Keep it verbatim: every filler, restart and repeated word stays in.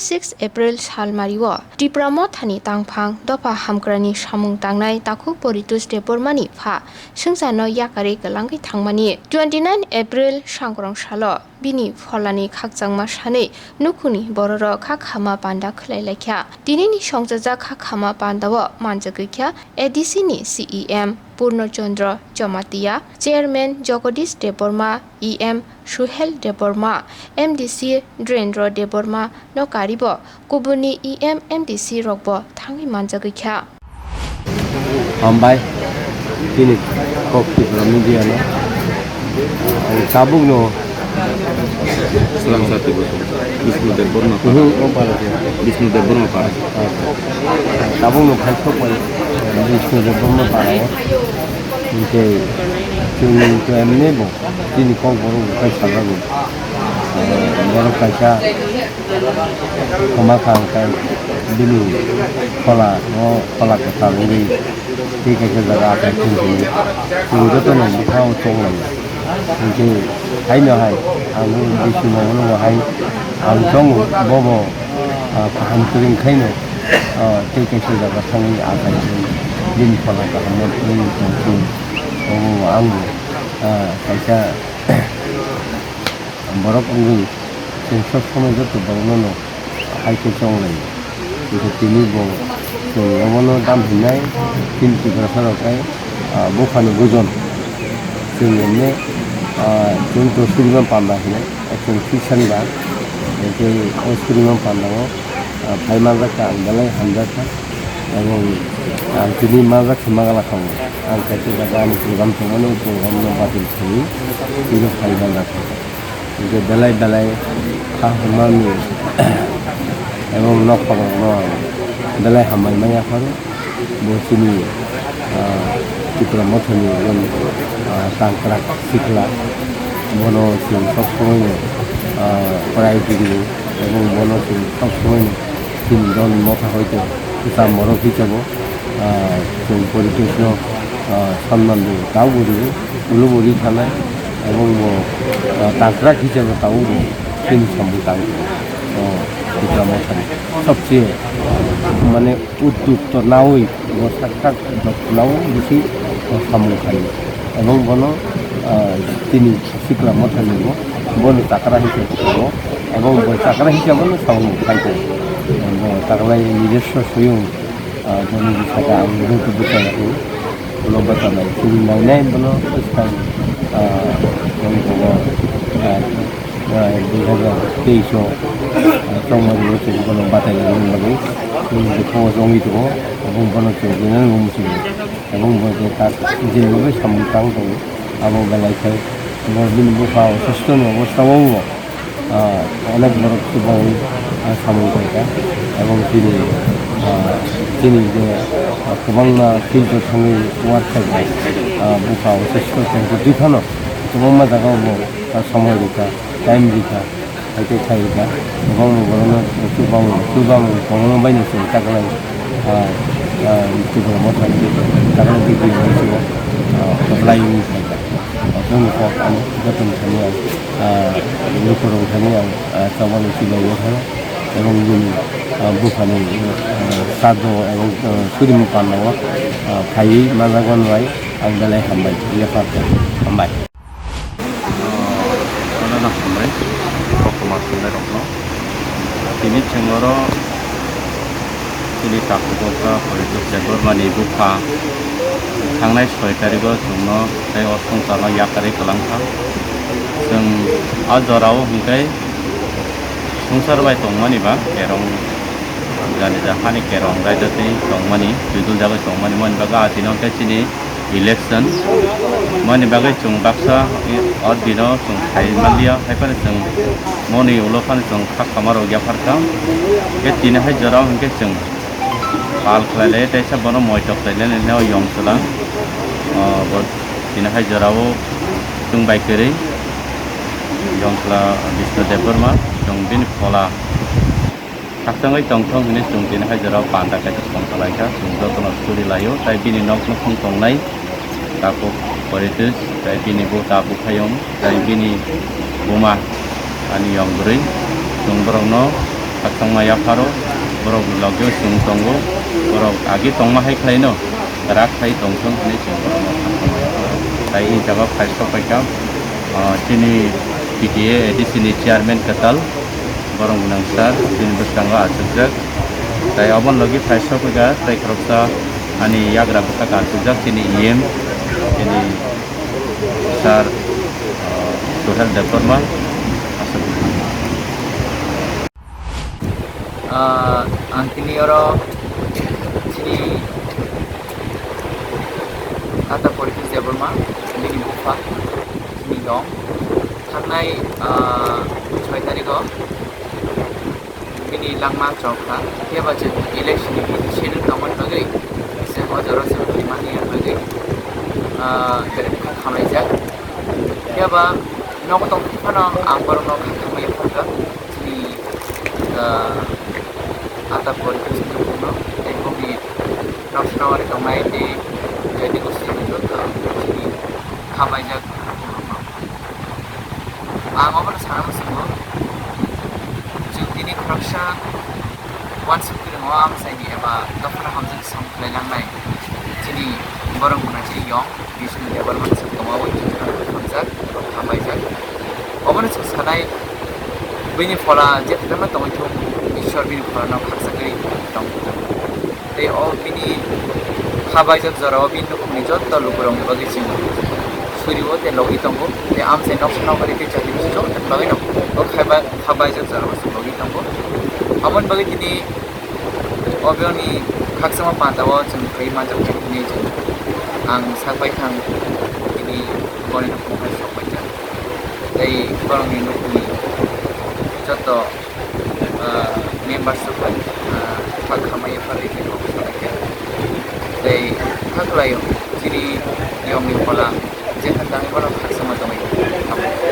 six April salmario Tipra Mothani tangphang dopha hamkrani samung tangnai takhuk Poritos Debbarmani pha swngcharno yakarwi kwlangwi thangmani twenty nine April sangrong salo bini pholani khakchangma sanwi nukhungni bororok kha khama panda khwlai laikha. Tinini songchajak kha khama pandao manjagwi kha A D C ni C E M Purno Chandra Jamatia, Chairman Jagadish Debbarma, E M Suhel Debbarma, M D C Dhirendra Debbarma no karibo kubuni E M M D C rokbo thangwi manjagwi kha. Hambai, chini kok Tripura media no. Ang tabuk no Slam sati bo. Bishnu Debbarma para. Mhm, o para je. Bishnu Debbarma para. Tabuk no khai sok bai. Bishnu Debbarma para o. Hingke chini to emne bo. Chini kok borok bo kai salrago. Borok kaisa khoma kha hwnkhe bini phola o phola kwchar wngwi tei kaisa jaga achai thung thung. Chwng jotono bwkhao chonglai. Hinkhe haino hai ang bisi mangno hai ang tongo bobo kaham kwrwng khaino tei kaisa jaga thangwi achai thung bini phola kaham no tongwi tong thung. Obo ang bo kaisa borok wngwi chwng sob somoi joto borokno no hai khe chong lai. Hwnkhe tini bo chwng obono dam hinai chini Tiprasa rok khai buphani bujon chwng emne chwng to suriman panda hinai chwng thik sani ba hwnkhe o suriman panda o phai manjak kha ang belai hamjak kha. Ebong ang tini majak se magala khango. Ang kaisa jaga ani program tongmani, o program no batil khawi tini phai manjak kha. Hingke belai belai kha hwnmani ebong nok rok no ang belai hambai manya pharo. Bo chini Tipra Mothani ebong tangkrak sikla bono chwng sok somoi no priority rwo ebong bono chwng sok somoi no chini dol motha hoite kwcham borok hichabo chwng Poritos no sonman rwo, tabukbo rwo, ulo bo ri thanai, ebong bo tangkrak hichabo tabukbo chini samung tang tongo. Tipra Mothani sobse mane udduk to nawi bo sak sak dok nawi bisi samung khai ebong bono chini Tipra Mothani bo bono chakra hichabo tongo ebong bo chakra hichabo no samung khai tongo. Bo taklai nijoswo swiyung boni bwskango ang bwskango ulo bwchanai chini nainai bono bwskang boni kogo dui hazar teis o chongmani bo chini bono batai nani bagwi chini bwkhango chongwi tongo. Obo bono chwng rinani bo muchungo. Obo wngkha khe tak jilbo bai samung tang tongo. Abo belai khe bo bini bupha osustoni obostha o bo, ah, onek borok chubangwi, ah, samung tangkha. Ebong chini, ah, chini je, ah, kwbangma field o thangwi work khaikha, ah, bupha osusto tongtwi phano kwbangma jagao bo, ah, somoi rwkha, time rwkha. Hai khe khai rwkha, kwbangma borokno chubamung, chubamung kwbangma baino chwng taklai, ah, ah, Tripura Motha ni taklai B P O ni simo, ah, kwplai wngwi phaikha. Aboni kok ang joto ni thani ang, ah, lukurok thani ang, ah, chobani chibaiwi phano, ebong bini, ah, buphani, ah, sado ebong, ah, surima pandao, ah, phaiwi manjakmani bai ang belai hambai, yapharkha, hambai. Bono no hambai, koktwma khwlairokno. Tini chwng oro chini takhuk bwkha Poritos Debbarmani bupha thangnai soi tarigo chwngno tei o swngcharno yakarwi kwlangkha. Chwng a jorao hwnkhe swngchar bai tongmani ba kerong jani ja hani kerong raida tei tongmani, twijul jagwi tongmani, moni bagwi a dino hwnkhe chini election. Moni bagwi chwng baksa o dino chwng khai manliya, hai phano chwng moni ulo phano chwng kha kama rok yapharkha. Khe tini hai jorao hwnkhe chwng pal khlai lai teisa bono moitok khlai lai nini o yong chwla. O bo tini hai jorao chwng bai kwrwi yong chwla Bishnu Debbarma, chwng bini phola. Khakchangwi tongthong hwnwi chwng tini hai jorao panda kaisa songkha laikha, chwng jotono suri laio, tai bini nok nukhung tongnai takhuk Poritos, tai bini bw tabuk hayung, tai bini buma ani yong bwrwi, chwng borokno Khakchangma yapharo, borok logio chwng tongo, borok agi tongma hai khlaino, rak khai tongthung hwnwi chwng borokno khakchangma yapharo. Tai i jaga phai sok phaikha, ah, chini P T A A D C ni chairman kwtal, borok gwnang sir, chini bwskango achukjak. Tai oboni logi phai sok phaikha, tai khoroksa ani yagra bwsak achukjak, chini E M, chini sir, ah, Suhel Debbarma, aswk. Ah, ang tini oro chini ata Politis Debbarma, bini bupha, chini yong. Thangnai, ah, soi tarikh o bini langma chokha, phiya ba chwng election ni schedule tongmani bagwi chwng o jora chwng rimani bagwi, ah, belai kha khamlaijak. Phiya ba nogo tong phano ang borokno kha khamwi phano chini, ah, ata Politis ni bupha no tei bongni nok swnamari tongnai tei jadi gosti ni joto chini khamlaijak. Ang obono sana muchungo, chwng tini khoroksa uansuk kwrwngwi amchaini eba dophano hamjak sam khlai langnai chini borok wngkha chini yong Bishnu Debbarma chwng tongma bai chwng hamjak eba khamlaijak. Obono chwng sanai, bini phola jephru tongwi thung, Ishwar bini pholano khakchangwi tong thung. Tei o bini kha baijak jorao bini nukhungni joto lukurokni bagwi chwng surio tei logi tongo. Tei amchai noksa nokari tei chati bisi jotoni bagwino o kha ba-, kha baijak jorao chwng logi tongo. Aboni bagwi tini o bini khakchangma pantao chwng thwi manjak khe hwnwi chwng ang sak bai thang tini boni nukhung hai sok baijak. Tei borokni nukhungni joto ah, members rok bai, ah, kha khamai yapharwi tei kok salaikha. Tei kha khlaio chini yongni phola jephru tangwi bono khakchangma tongwi tamo.